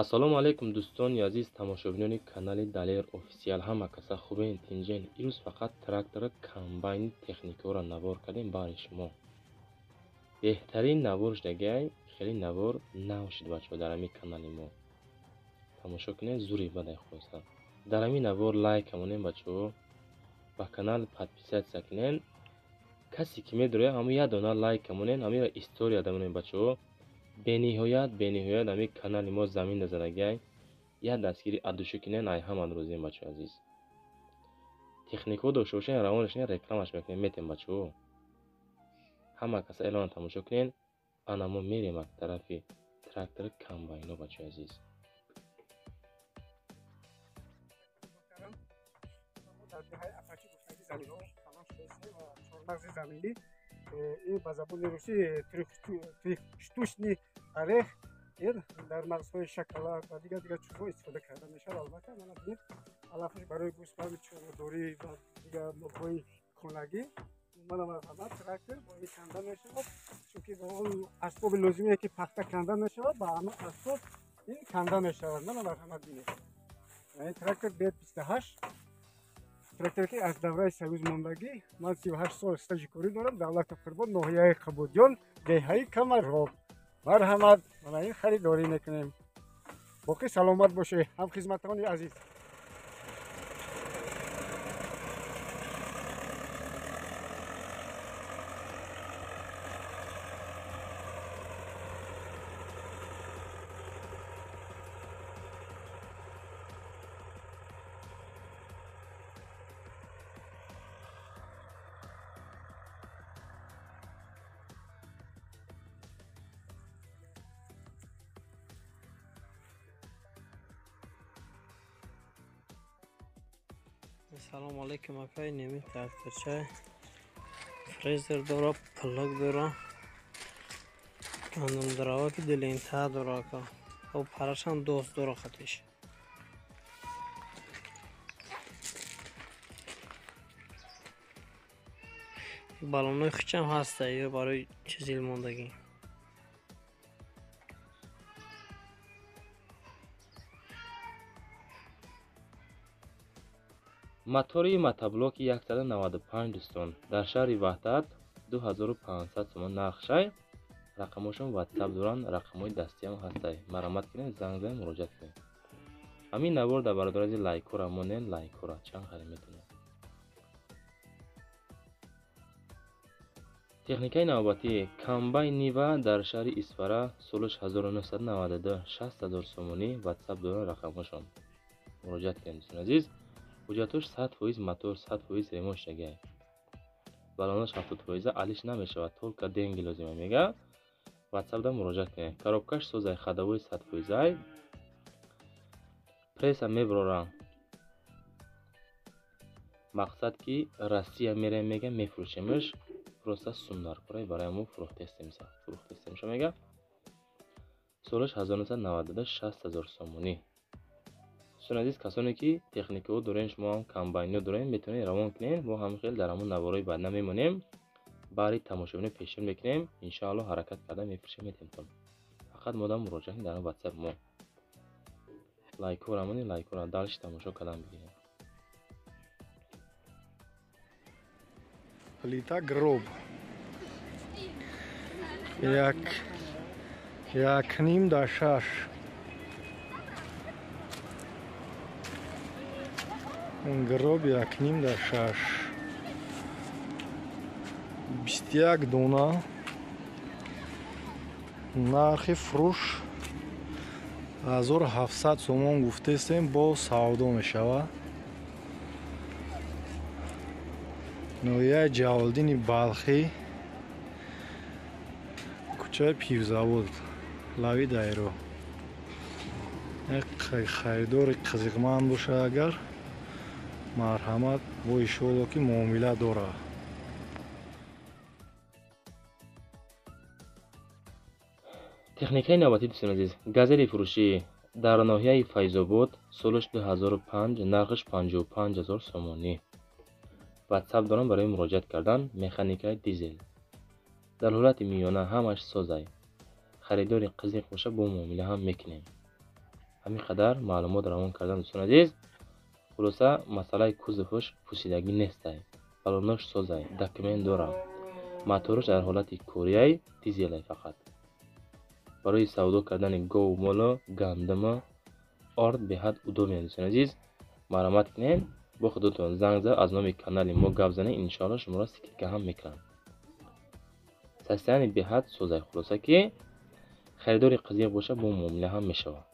Ассалому алайкум дӯстони азиз, тамошобинони канали Далер Официал. Ҳама каса хубен, тинҷен. Ирӯз фақат трактора, комбайни, техникаро навор кардем барои шумо. Беҳтарин навор шудагиай, хеле навор нав шуд бачаҳо дар ҳамин канали мо. Тамошо кунед, зури бадай хулоса. Дар ҳамин навор лайк монем бачаҳо, ба канал подписаться кунед. Касе ки медорад, ҳамон як дона лайк монем, ҳаминро история дамонем бачаҳо. Бениҳоят, бениҳоят ҳамин канали мо замин задагиай. Як дастгири адушӣ кунед, ай ҳаман розием бачаҳо азиз. Техникаҳо дошта бошед, равонаш кунед, рекламаш мекунем, метем бачаҳо. Ҳама каса эълонро тамошо кунед. Ана мо мерем аз тарафи трактор, комбайно бачаҳои азиз. Дар деҳаи Афачи гуфтаги заминҳо тамом шудааст ва чормағзи заминӣ, ин ба забони русӣ трехштучный орех, ин дар мағзҳои шоколад ва дигар дигар чизҳо истифода карда мешавад. Албатта, мана бинед, алафаш барои гӯсфанду чорводорӣ ва дигар молҳои хонагӣ. Мана марҳамат, трактор бо ин канда мешавад, чунки бо он асбоби лозимие ки пахта канда мешавад, ба ҳама асбоб ин канда мешавад. Мана марҳамат, бинед, ин трактор Б 58, тракторе ки аз давраи Союз мондагӣ. Ман 38 сол стажи корӣ дорам. Давлатов Қурбон, ноҳияи Қабудён, деҳаи Камароб. Марҳамат, мана ин харидорӣ мекунем. Боқӣ саломат бошед, ҳамхизматони азиз. Салом алейкум, акай. Неми тракторчай фрезер дора, плуг дора, гандумдарава ки дилинта дора ака, о парашам дост дора хатиш. Баллонои хучам ҳаста ё барои чизил мондагӣ. Мотори мотоблоки 195 дӯстон, дар шаҳри Ваҳдат 2500 сомон нархшай. Рақамҳошон WhatsApp доранд, рақамҳои дастиам ҳастай. Марҳамат кунед, занг занед, муроҷиат кунед. Ҳамин навор дар бародари азиз лайкҳоро монед, лайкҳоро чанд хари метавонед. Техникаи навбатӣ комбайн Нива дар шаҳри Исфара, солаш 1992, 60 000 сомонӣ. WhatsApp доранд рақамҳошон. Муроҷиат кунед, дӯстони азиз. Ҳуҷҷатҳош 100%, мотор 100% ремонт шудагиай. Баллонаш 70%, алиш намешавад, только деньги лозима мега. WhatsApp-да муроҷиат кунед. Коробкаш созай, ходовой 100%ай. Пресса мебарорам. Мақсад ки Россия мерем мега, мефурӯшемш. Просто сум даркорай барои мо, фурӯхтестемса. Фурӯхтестемша мега. Солаш 1992, 60 000 сомонӣ. Дӯстони азиз, касоне ки техникаҳо дорен, шумо ҳам комбайнҳо дорен, метавонед равон кунед. Мо ҳам хел дар ҳамон наворҳои баъдна мемонем. Баъди тамошобино пешниҳод мекунем. Иншоалло, ҳаракат карда мефурӯшем, метемтон. Фақат модам муроҷиат кунед дар WhatsApp мо. Лайкҳоро монед, лайкҳоро дальше тамошо кардан бигиред. Плита гроб як як ним да шаш, гроб 1.5 да 6, 21 дона. Нархи фурӯш 1700 сомон гуфтестем, бо савдо мешавад. Ноҳияи Ҷалолиддини Балхӣ, кӯчаи Пивзавод, лави дайро. Харидори қизиқманд бошад агар, марҳамат, бо иншоалло ки муомила дорад. Техникаи навбатӣ, дӯстони азиз, Газели фурӯшӣ дар ноҳияи Файзобод, солаш 2005, нархаш 55 000 сомонӣ. WhatsApp дорам барои муроҷиат кардан. Механикаи дизел. Дар ҳолати миёна, ҳамаш созай. Харидори қизиқ боша, бо муомила ҳам мекунем. Ҳамин қадар маълумот равон кардан дӯстони азиз. Хулоса масъалаи кузоваш пусидагӣ нестай. Балонош созай, документ дорам. Мотораш дар ҳолати корияй, дизелай фақат. Барои савдо кардани гов, моло, гандума, орд беҳад удобен дӯстони азиз. Марҳамат кунед, бо худотон занг зад, аз номи канали мо гап занед, иншоалло шуморо скидка ҳам мекунам. Состояние беҳад созай. Хулоса ки харидори қизиқ боша, бо муомила ҳам мешавад.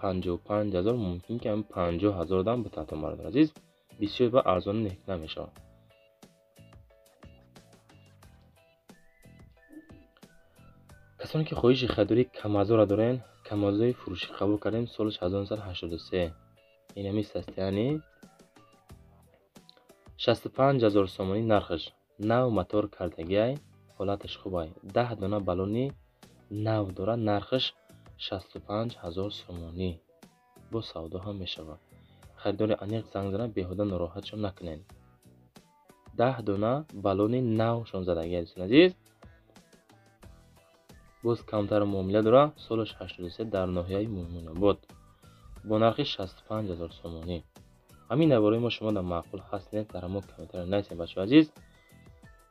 55 000 мумкин ки ҳам 50 000 дам битатон бародар азиз. Бисёр ба арзон намешавад. Касоне ки хоҳиши харидории камазора дорен, камазои фурӯшӣ қабул кардем соли 1983. Инами состояние 65 000 сомонӣ нархаш. Нав мотор кардагиай, ҳолаташ хубай. 10 дона баллони нав дорад, нархаш 65 000 сомонӣ. Бо савдо ҳам мешавад. Харидори аниқ занг занад, беҳуда нороҳатшон накунед. 10 дона баллони навшон задагиай дӯстони азиз. Боз камтар муомила дорад, солаш 83 дар ноҳияи Мӯминобод бо нархи 65 000 сомонӣ. Ҳамин навораи мо шумо дар маъқул ҳаст не, дар ҳамон комментария нависед бачаҳо азиз.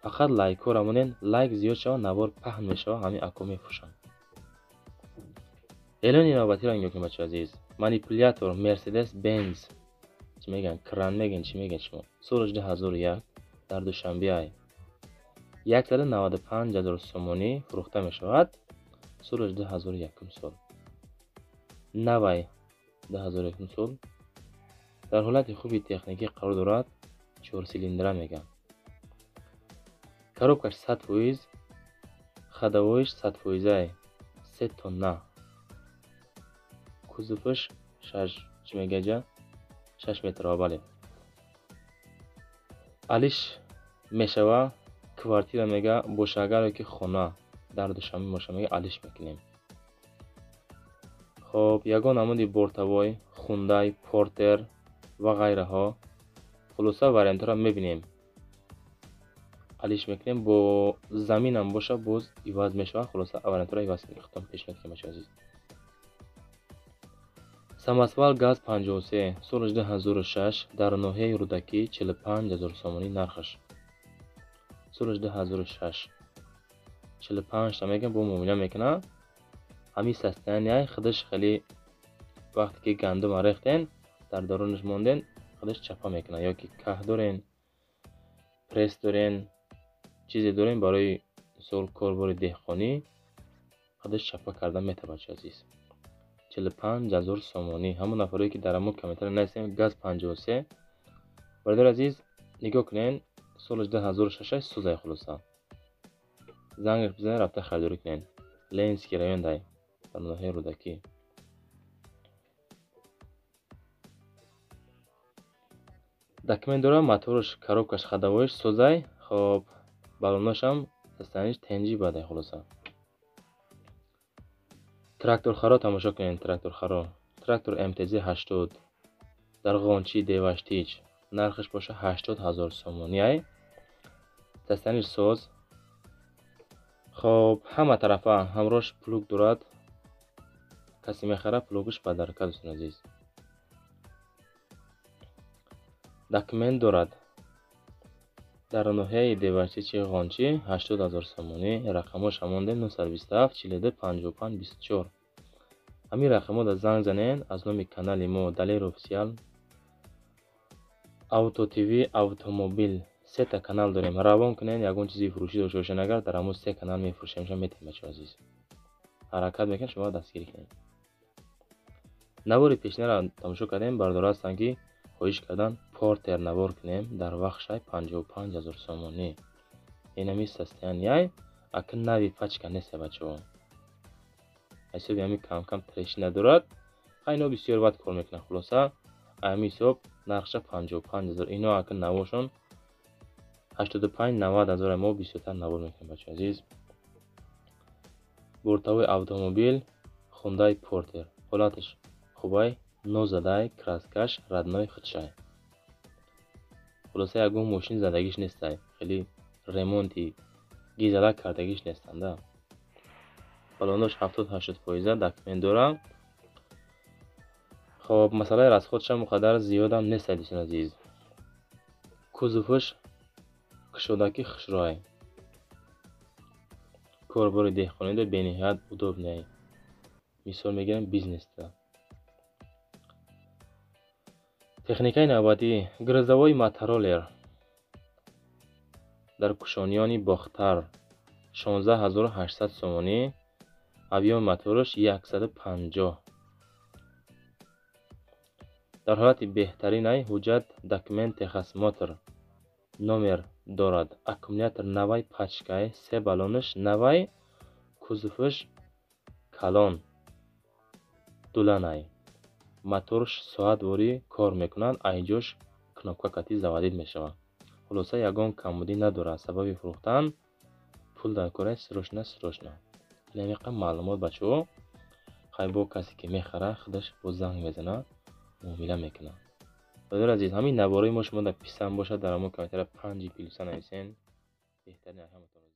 Фақат лайкҳоро монед, лайк зиёд шавад, навор паҳн мешавад, ҳамин акко мефурӯшанд. Эълони навбатиро нигоҳ кунед бачаҳо азиз. Манипулятор Mercedes Benz, чӣ мегӯянд, кран мегӯянд, чӣ мегӯянд шумо? Соли 2001 дар Душанбе 195 000 сомонӣ фурӯхта мешавад. Соли 2001 сол. Навай 2001 сол. Дар ҳолати хуби техникӣ қарор дорад, 4 силиндра мегӯянд. Коробкаш 100%, ходовоиш 100%, 3 тонна. Кузоваш 6, чӣ мегӯяд, 6 метр, бале. Алиш мешава, квартира мега боша, агар ки хона дар Душанбе боша мега алиш мекунем. Хоб, ягон намуди бортовой, Хундай, Портер ва ғайраҳо. Хулоса вариантҳоро мебинем. Алиш мекунем, бо заминам боша боз иваз мешавад. Хулоса вариантҳоро иваз кунем. Худтон пешниҳод кунем бачаҳо азиз. Самосвал газ 53 соли 2006 дар ноҳияи Рӯдакӣ 45 000 сомонӣ нархаш. Соли 2006 45 та мегӯям, бо муомила мекунад. Ҳамин состояние худаш хеле вақте ки гандума рехтен, дар дарунаш монден, худаш чапа мекунад. Ё ки каҳ дорен, пресс дорен, чизе дорен барои мисол корбори деҳқонӣ, худаш чапа карда метавад бачаҳо азиз. 45 000 сомонӣ. Ҳамон нафарое ки дар ҳамон комментария нависем газ 53. Бародари азиз, нигоҳ кунед, соли 2006 созай. Хулоса зангаш бизанед, рафта харидорӣ кунед. Ленинский район дай, дар ноҳияи Рӯдакӣ. Документ дорад, мотораш, коробкаш, ходовоиш созай. Хоб, баллонашам состояниш тенҷи бадай. Хулоса тракторхаро тамошо кунед. Тракторхаро, трактор МТЗ 80 дар Ғончи Деваштич, нархаш боша 80 000 сомонӣ ай. Состояниш соз. Хоб, ҳама тарафа ҳамроҳш плуг дорад. Касе мехарад, плугаш падарка дӯстони азиз. Документ дорад. Дар ноҳияи Деваштичи Ғончи 80 000 сомонӣ. Рақамҳош ҳамондем 927 42 55 24. Ҳамин рақамҳо занг занед аз номи канали мо Далер Офисиал, Авто ТВ, Автомобил. Сета канал дорем. Равон кунед, ягон чизи фурӯшӣ дошта бошед агар, дар ҳамон се канал мефурӯшем, метавонем бачаҳо азиз. Ҳаракат мекунем шуморо дастгирӣ кунем. Навори пешинаро тамошо кардем, бародаро ҳастанд ки хоҳиш кардан Портер навор кунем дар вақшай 55 000 сомонӣ. Инами состояние ака нави пачка нест бачаҳо. Ҳисоби ҳамин кам-кам трещина дорад. Ино бисёр вақт кор мекунад. Хулоса ҳамин ҳисоб нархша 55 000. Ино ака навошон 85-90 ҳазор, мо бисёртар навор мекунем бачаҳо азиз. Бортовой автомобил Хундай Портер, ҳолаташ хубай, нозадай, краскаш родной худшай. Хулоса ягон мошин задагиш нестай, хеле ремонти гизалак кардагиш нестанда. Балонош 70-80%, документ дора. Хоб, масъалаи расходшам он қадар зиёдам нест, дӯстони азиз. Кузоваш кушодаки, хушрӯай. Корбори деҳқонида бениҳоят удобный. Мисол мегирам, бизнесда. Техникаи навбатӣ: грузовой мотороллер дар Кушониёни Бохтар, 16 800 сомонӣ, объёми мотораш 150. Дар ҳолати беҳтаринай, ҳуҷҷат, документ, техосмотр, номер дорад. Аккумулятор навай, пачкай, се баллонаш навай, кузоваш калон, дуланай. Моторш соатворӣ кор мекунад, айҷош кнопка кати заводить мешавад. Хулоса, ягон камбудӣ надорад. Сабаби фурӯхтан пул дар кора, срочно, срочно. Инамиқа маълумот, бачаҳо. Хай, бо касе ки мехара, худаш бо занг мезанад, муомила мекунад. Бародари азиз, ҳамин навораи мо шумо дар писанд бошад, дар ҳамон комментария панҷи плюса нависен. Беҳтарин ҳаматон.